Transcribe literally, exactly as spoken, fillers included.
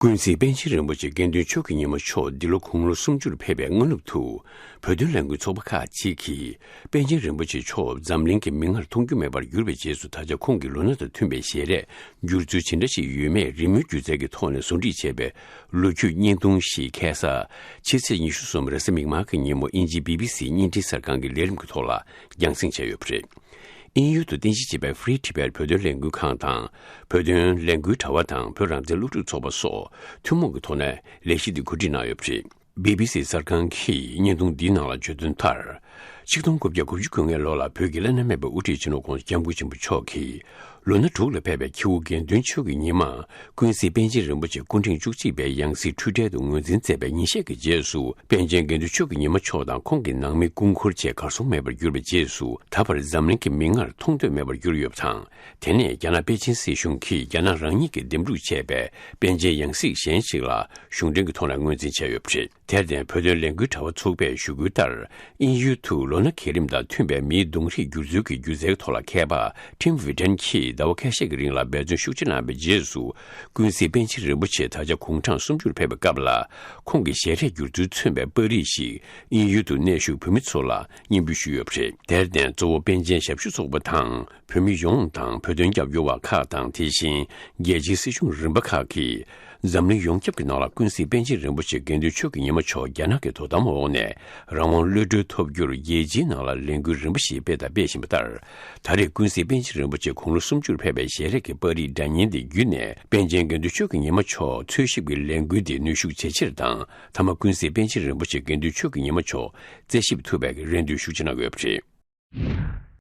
ཀུན་གཟིགས་པཎ་ཆེན་རིན་པོ་ཆེ་དགེ་འདུན་ཆོས་ཀྱི་ཉི་མ་མཆོག་འདི་ལོ་དགུང་ལོ་སུམ་ཅུར་ཕེབས་པའི་སྔ་ནུབ་ཏུ། བོད་དོན་ལས་འགུལ་ཚོགས་པ་ཁག་ཅིག་གིས་པཎ་ཆེན་རིན་པོ་ཆེ་མཆོག་འཛམ་གླིང་གི་མིག་སྔར་མཐོང་རྒྱུ་མེད་པར་གྱུར་པའི་རྗེས་སུ། ད་ཆ་ཁོང་གི་ལོ་ན་དང་མཐུན་པའི་ཞལ་རས་བསྒྱུར་ཚུལ་ཇི་འདྲ་ཞིག་ཡོད་མེད་རེས་མོས་སྒྱུ་རྩལ་གྱི་ཐོག་ནས་བཟོ་སྒྲིག་བྱས་པའི་ལོ་རྒྱུས་བརྙན་ཐུང་ཞིག་ཁ་སང་ཕྱི་ཚེས་ཉི་ཤུ་རྩ་གསུམ་རེས་གཟའ་མིག་དམར་གྱི་ཉིན་མོ་དབྱིན་ཇིའི་བྷི་བྷི་སི་བརྙན་འཕྲིན་གསར་ཁང་གི་ལས་རིམ་གྱི་ཐོག་ལ་རྒྱང་སྲིང་བྱས་ཡོད་པ་རེད། དབྱིན་ཡུལ་དུ་རྟེན་གཞི་བྱས་པའི་Free Tibet བོད་དོན་ལས་འགུལ་ཁང་དང་། བོད་དོན་ལས་འགུལ་དྲ་བ་དང་བོད་རང་བཙན་སློབ་ཕྲུག་ཚོགས་པ་སོགས་ཐུན་མོང་གི་ཐོག་ནས་ལས་གཞི་འདི་གོ་སྒྲིག་གནང་ཡོད་པ་རེད། བྷི་བྷི་སི་གསར་ཁང་གིས་བརྙན་ཐུང་འདིའི་ནང་ལ་བརྗོད་དོན་ལྟར། ཆིག་སྟོང་དགུ་བརྒྱ་དགུ་བཅུ་གོ་ལྔའི་ལོ་ལ་བོད་ཀྱི་བླ་ན་མེད་པའི་དབུ་ཁྲིད་སྤྱི་ནོར་༸གོང་ས་༸སྐྱབས་མགོན་ཆེན་པོ་མཆོག་གིས་ལོ་ན་དྲུག་ལ་ཕེབས་པའི་ཁྱེའུ་དགེ་འདུན་ཆོས་ཀྱི་ཉི་མ། ཀུན་གཟིགས་པཎ་ཆེན་རིན་པོ་ཆེ་སྐུ་ཕྲེང་བཅུ་གཅིག་པའི་ཡང་སྲིད་འཁྲུལ་བྲལ་དུ་ངོས་འཛིན་མཛད་པའི་ཉིན་ཤས་ཀྱི་རྗེས་སུ། པཎ་ཆེན་དགེ་འདུན་ཆོས་ཀྱི་ཉི་མ་མཆོག་དང་ཁོང་གི་ནང་མི་སྐུ་འཁོར་བཅས་གར་སོང་མེད་པར་གྱུར་པའི་རྗེས་སུ། ད་བར་འཛམ་གླིང་གི་མིག་སྔར་མཐོང་ཐོས་མེད་པར་གྱུར་ཡོད་པ་དང་། དེ་ནས་རྒྱ་ནག་པེ་ཅིན་སྲིད་གཞུང་གིས་རྒྱ་ནག་རང་ཉིད་ཀྱིས་འདེམས་སྒྲུག་བྱས་པའི་པཎ་ཆེན་ཡང་སྲིད་གཞན་ཞིག་ལ་གཞུང་འབྲེལ་གྱི་ཐོག་ནས་ངོས་འཛིན་བྱས་ཡོད་པ་རེད། དེར་བརྟེན། བོད་དོན་ལས་འགུལ་དྲ་བ་ཚོགས་པས་ཞུ་སྐུལ་ལྟར། དབྱིན་ཡུལ་དུ་ལོ་ན་གི་རིམ་དང་མཐུན་པའི་མིའི་གདོང་རིས་བསྒྱུར་ཚུལ་གྱི་སྒྱུ་རྩལ་ཐོག་ལ་མཁས་པ་Tim Whetten གྱིས་ཟླ་བ་ཁ་ཤས་ཀྱི་རིང་ལ་འབད་བརྩོན་ཤུགས་ཆེ་གནང་བའི་རྗེས་སུ། ཀུན་གཟིགས་པཎ་ཆེན་རིན་པོ་ཆེ་ད་ཆ་དགུང་གྲངས་སུམ་ཅུར་ཕེབས་པའི་སྐབས་ལ། ཁོང་གི་ཞལ་རས་བསྒྱུར་ཚུལ་མཚོན་པའི་པར་རིས་ཤིག་དབྱིན་ཡུལ་དུ་གནས་བཞུགས་བོད་མི་ཚོ་ལ་སྙན་འབུལ་ཞུས་ཡོད་པ་རེད། དེར་བརྟེན། གཙོ་བོ་པཎ་ཆེན་ཞབས་ཞུ་ཚོགས་པ་དང་། བོད་མི་ཡོངས་དང་བོད་དོན་རྒྱབ་སྐྱོར་བ་ཁག་དང་། དེ་བཞིན་རྒྱལ་སྤྱིའི་སྲིད་གཞུང་རིམ་པ་ཁག་གིས་འཛམ་གླིང་ཡོངས་ཁྱབ་ཀྱི་ནང་ལ་ཀུན་གཟིགས་པཎ་ཆེན་རིན་པོ་ཆེ་དགེ་འདུན་ཆོས་ཀྱི་ཉི་མ་མཆོག་རྒྱ་ནག་གི་དོ་དམ་འོག་ནས་རང་དབང་གློད་གྲོལ་ཐོབ་རྒྱུར་རྒྱལ་སྤྱིའི་ནང་ལ་ལས་འགུལ་རིམ་པ་ཞིག་སྤེལ་དང་སྤེལ་བཞིན་པ་ལྟར། ད་རེས་ཀུན་གཟིགས་པཎ་ཆེན་རིན་པོ་ཆེ་དགུང་ལོ་སུམ་ཅུར་ཕེབས་པའི་ཞལ་རས་ཀྱི་པར་རིས་སྒྲ་བརྙན་འདི་བརྒྱུད་ནས། པཎ་ཆེན་དགེ་འདུན་ཆོས་ཀྱི་ཉི་མ་མཆོག་འཚོལ་ཞིབ་ཀྱི་ལས་འགུལ་འདི་ནུས་ཤུགས་ཇེ་ཆེར་དང་། མཐའ་མ་ཀུན་གཟིགས་པཎ་ཆེན་རིན་པོ་ཆེ་དགེ་འདུན་ཆོས་ཀྱི་ཉི་མ་མཆོག་རྩད་ཞིབ་ཐུབ་པའི་རེ་འདུན་ཤུགས་ཆེ་གནང་ཡོད་པ་རེད།